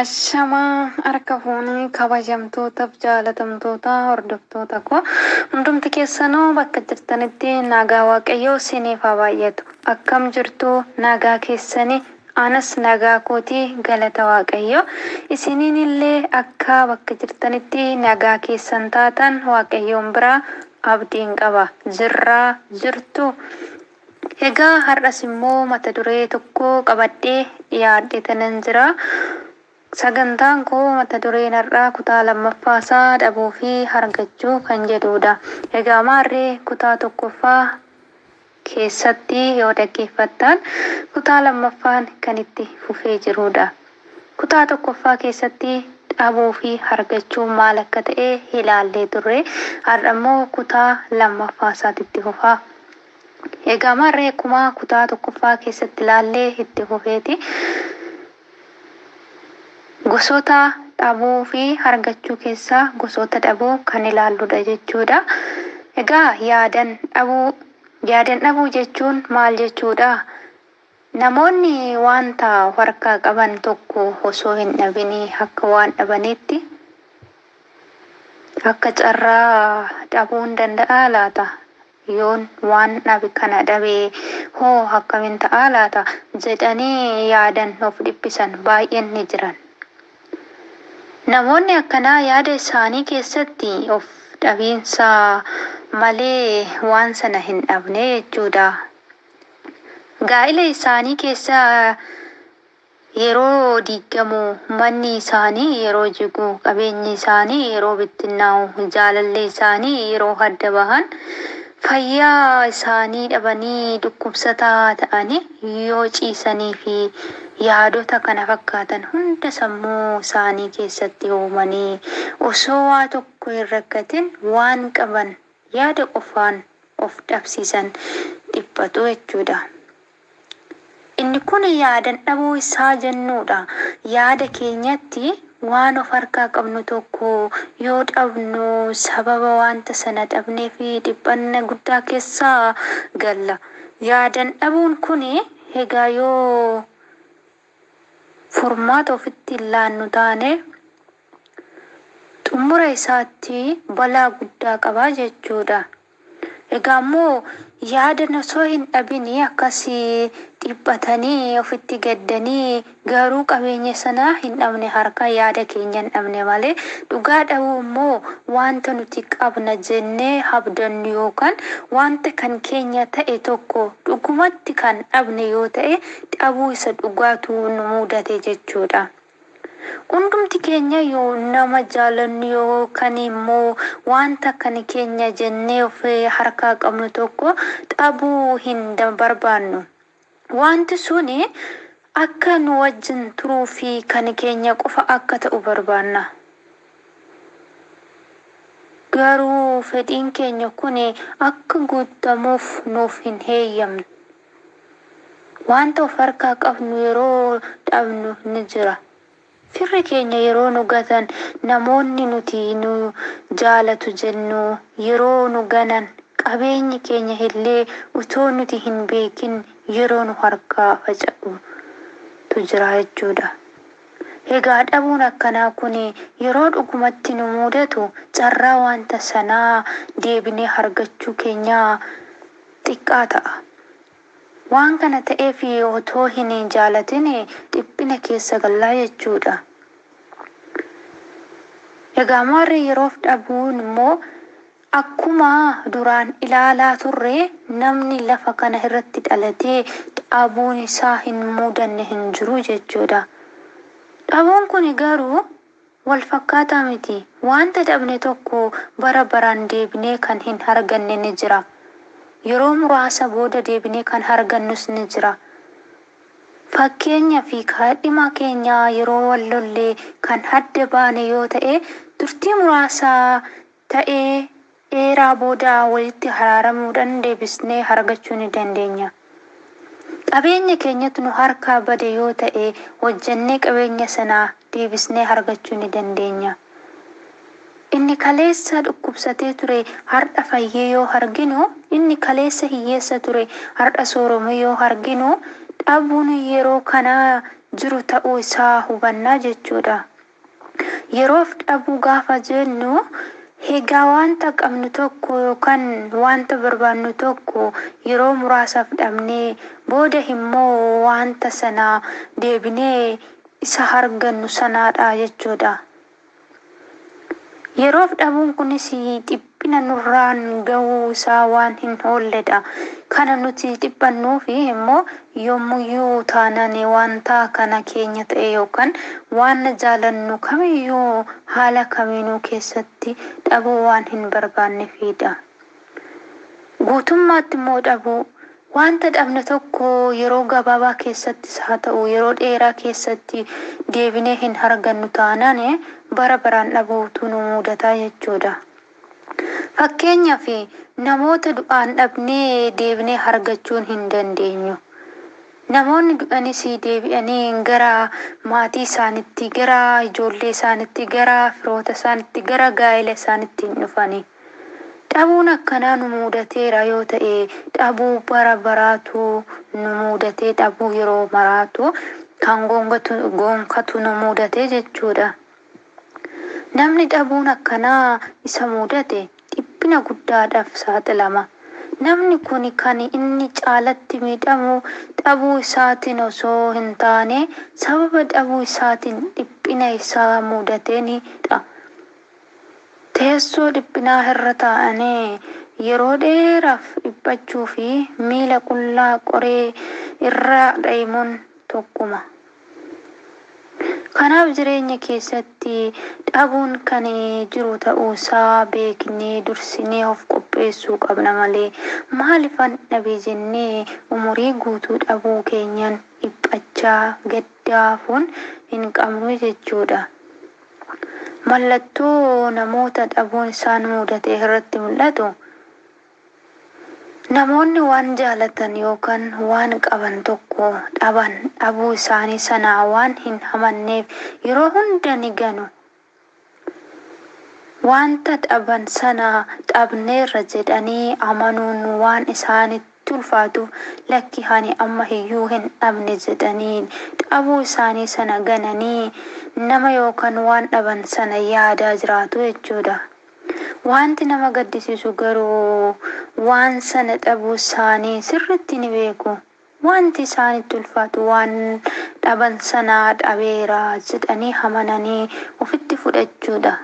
Ashamaa harka fuunee kabajamtootaaf jaalatamtoota hordoftoota koo hundumti keessanuu bakka jirtanitti nagaa Waaqayyoo isiniif haa baay'atu. Akkam jirtu nagaa keessanii anas nagaa kootii galata Waaqayyoo. Isiniin illee akka bakka jirtanitti nagaa keessan taatan Waaqayyoon biraa abdiin qaba. Jirraa jirtu. Egaa har'as immoo mata duree tokko qabadhee dhiyaadhee tanan jira. Sagantaan koo mata dureen har'aa kutaa lammaffaasaa dhabuu fi argachuu kan jedhudha. Egaa maarree kutaa tokkoffaa keessatti yoo dhaggeeffattan kutaa lammaffaan kan itti fufee jirudha. Kutaa tokkoffaa keessatti dhabuu fi argachuu maal akka ta'e ilaallee turre. Har'a immoo kutaa lammaffaa isaatitti fufaa. Egaa maarree akkuma kutaa tokkoffaa keessatti ilaallee itti fufeeti. Gosoota dhabuu fi argachuu keessaa gosoota dhabuu kan ilaalludha jechuudha. Egaa yaadan dhabuu yaadan dhabuu jechuun maal jechuudha? Namoonni wanta harkaa qaban tokko osoo hin dhabinii akka waan dhabaniitti akka carraa dhabuun danda'aa laata? Yoon waan dhabe kana dhabe hoo akkamiin ta'aa laata? Jedhanii yaadan of dhiphisan baay'een ni jiran. Namoonni akkanaa yaada isaanii keessatti of dhabiinsa malee waan sana hin dhabne jechuudha. Gaa'ila isaanii keessa yeroo diigamu, manni isaanii yeroo jigu, qabeenyi isaanii yeroo bittinnaa'u, jaalalli isaanii yeroo adda bahan, fayyaa isaanii dhabanii dhukkubsataa ta'anii yoo ciisanii fi yaadota kana fakkaatan hunda sammuu isaanii keessatti uumanii osoo waa tokko hin rakkatin waan qaban yaada qofaan of dhabsiisan dhiphatu jechuudha. Inni kun yaadan dhabuu isaa jennuudha. Yaada keenyatti waan of harkaa qabnu tokko yoo dhabnu sababa wanta sana dhabnee fi dhiphanna guddaa keessa galla. Yaadan dhabuun kun egaa yoo furmaata ofitti hin laannu taane xumura isaatti balaa guddaa qaba jechuudha. Egaa immoo yaadan osoo hin dhabin akkas dhiphatanii ofitti gaddanii garuu qabeenya sana hin dhabne harka yaada keenya hin dhabne malee dhugaa dhabuu immoo wanta nuti qabna jennee abdannu yookaan wanta kan keenya ta'e tokko dhugumatti kan dhabne yoo ta'e dhabuu isa dhugaatu nu mudate jechuudha. Hundumti keenya yoo nama jaalannu yookaan immoo wanta kan keenya jennee of harkaa qabnu tokko dhabuu hin barbaannu. Wanti suni akka nu wajjin turuu fi kan keenya qofa akka ta'u barbaanna. Garuu fedhiin keenya kun akka guutamuuf nuuf hin heeyyamnu. Wanta of harkaa qabnu yeroo dhabnu ni jira. Firri keenya yeroo nu gatan, namoonni nuti nu jaalatu jennu yeroo nu ganan, qabeenyi keenya illee utoo nuti hin beekin yeroo nu harkaa faca'utu jira jechuudha. Egaa dhabuun akkanaa kun yeroo dhugumatti nu mudatu carraa wanta sanaa deebinee argachuu keenyaa xiqqaa ta'a. Waan kana ta'eef otoo hin jaalatin dhiphina keessa gallaa jechuudha. Egaa maarree yeroof dhabuun immoo akkuma duraan ilaalaa turre namni lafa kana irratti dhalatee dhabuun isaa hin mudanne hin jiru jechuudha. Dhabuun kun garuu wal fakkaataa miti. Wanta dhabne tokko bara baraan deebinee kan hin arganne ni jira. Yeroo muraasa booda deebinee kan argannus ni jira. Fakkeenyaa fi kaadhima keenya yeroo wal lollee kan adda baane yoo ta'e turtii muraasa ta'ee dheeraa booda walitti araaramuudhaan deebisnee argachuu ni dandeenya. Qabeenya keenyatu nu harkaa bade yoo ta'e hojjennee qabeenya sana deebisnee argachuu ni dandeenya. Inni kaleessa dhukkubsatee ture har'a fayyee yoo arginu, inni kaleessa hiyyeessa ture har'a sooromee yoo arginu Dhabuun yeroo kanaa jiru ta'uu isaa hubannaa jechuudha. Yeroof dhabuu gaafa jennu egaa wanta qabnu tokko yookaan wanta barbaannu tokko yeroo muraasaaf dhabnee booda immoo wanta sana deebinee isa argannu sanaadha jechuudha. Yeroof dhabuun kunis dhiphina nurraan gahuu isaa waan hin oolledha. Kana nuti dhiphannuufi immoo yommuyyuu taanaan wanta kana keenya ta'e yookaan waan jaalannu kamiyyuu haala kamiinuu keessatti dhabuu waan hin barbaanneefidha. Guutummaatti immoo dhabuu wanta dhabne tokko yeroo gabaabaa keessattis haa ta'u yeroo dheeraa keessatti deebinee hin argannu taanaan bara baraan dhabuutu nu mudata jechuudha. Fakkeenyaaf namoota du'aan dhabnee deebinee argachuun hin dandeenyu. Namoonni du'anis deebi'anii gara maatii isaaniitti, gara ijoollee isaaniitti, gara firoota isaaniitti, gara gaa'ela isaaniitti hin dhufani. Dhabuun akkanaa nu mudateera yoo ta'e dhabuu bara baraatu nu mudatee dhabuu yeroo maraatu kan gonfatu nu mudate jechuudha. Namni dhabuun akkanaa isa mudate dhiphina guddaadhaaf saaxilama. Namni kun kan inni caalatti miidhamu dhabuu isaatiin osoo hin taane sababa dhabuu isaatiin dhiphina isaa mudateenidha. Teessoo dhiphinaa irra taa'anii yeroo dheeraaf dhiphachuu fi miila qullaa qoree irra deemuun tokkuma. Kanaaf jireenya keessatti dhabuun kan jiru ta'uu isaa beeknee dursinee of qopheessuu qabna malee maaliifan dhabe jennee umurii guutuu dhabuu keenyaan dhiphachaa gaddaafuun hin qabnu jechuudha. Mallattoo namoota dhabuun isaan mudate irratti mul'atu namoonni waan jaalatan yookaan waan qaban tokko dhaban dhabuu isaanii sana waan hin amanneef yeroo hunda ni ganu. Wanta dhaban sana dhabneerra jedhanii amanuun waan isaanitti ulfaatuuf lakki ani amma iyyuu hin dhabne jedhanii dhabuu isaanii sana gananii nama yookaan waan dhaban sana yaadaa jiraatu jechuudha. Wanti nama gaddisiisu garuu waan sana dhabuu isaanii sirriitti ni beeku. Wanti isaanitti ulfaatu waan dhaban sana dhabeera jedhanii amananii ofitti fudhachuudha.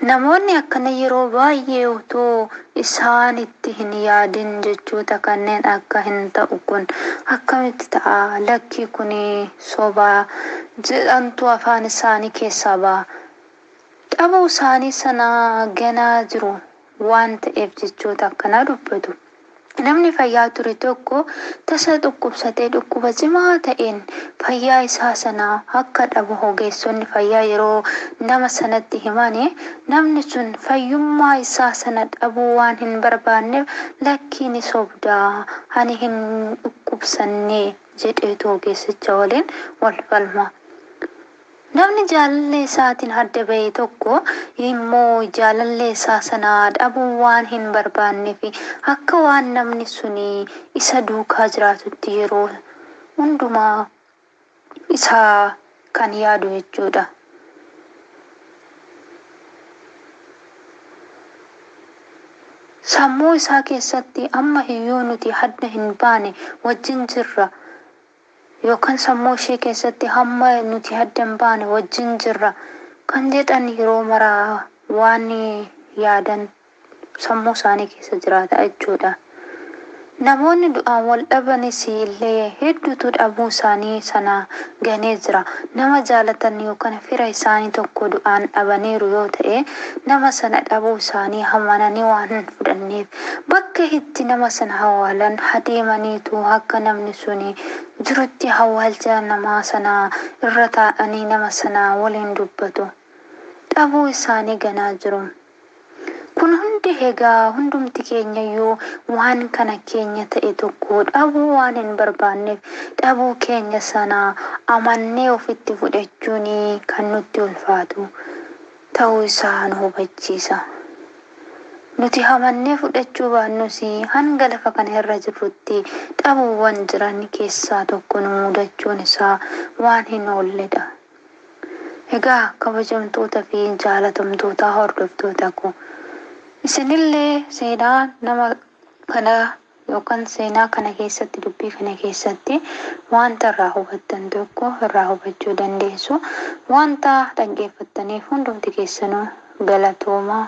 Namoonni akkana yeroo baay'ee utuu isaan itti hin yaadin jechoota kanneen akka hin ta'u kun akkamitti ta'a lakki kun soba jedhantu afaan isaanii keessaa ba'a. Dhabuu isaanii sana ganaa jiru waan ta'eef jechoota akkanaa dubbatu. Namni fayyaa ture tokko tasa dhukkubsatee dhukkuba cimaa ta'een fayyaa isaa sana akka dhabu ogeessonni fayyaa yeroo nama sanatti himan namni sun fayyummaa isaa sana dhabuu waan hin barbaanneef lakki ni sobdaa ani hin dhukkubsanne jedheetu ogeessicha waliin wal falma. Namni jaalallee isaatiin adda ba'e tokko immoo jaalallee isaa sana dhabuu waan hin barbaanneef akka waan namni sun isa duukaa jiraatutti yeroo hundumaa isa kan yaadu jechuudha. Sammuu isaa keessatti amma iyyuu nuti adda hin baane wajjin jirra. Yookaan sammuu ishee keessatti hamma nuti adda hin baane wajjin jirra kan jedhan yeroo maraa waan yaadan sammuu isaanii keessa jiraata jechuudha. Namoonni du'aan wal dhabanis illee hedduutu dhabuu isaanii sana ganee jira. Nama jaalatan yookaan fira isaanii tokko du'aan dhabaniiru yoo ta'e nama sana dhabuu isaanii amananii waan hin fudhanneef bakka itti nama sana awwaalan adeemaniitu akka namni suni jirutti awwaalcha namaa sana irra taa'anii nama sana waliin dubbatu. Dhabuu isaanii ganaa jiru. Kun hundi egaa hundumti keenyayyuu waan kana keenya ta'e tokko dhabuu waan hin barbaanneef dhabuu keenya sana amannee ofitti fudhachuun kan nutti ulfaatu ta'uu isaa nu hubachiisa. Nuti hamannee fudhachuu baannus hanga lafa kana irra jirrutti dhabuuwwan jiran keessaa tokko nu mudachuun isaa waan hin oolledha. Egaa kabajamtoota fi jaalatamtoota hordoftoota koo, isinillee seenaa nama kana yookaan seenaa kana keessatti, dubbii kana keessatti wanta irraa hubattan tokko irraa hubachuu dandeessu. Wanta dhaggeeffattaniif hundumti keessanuu galatoomaa.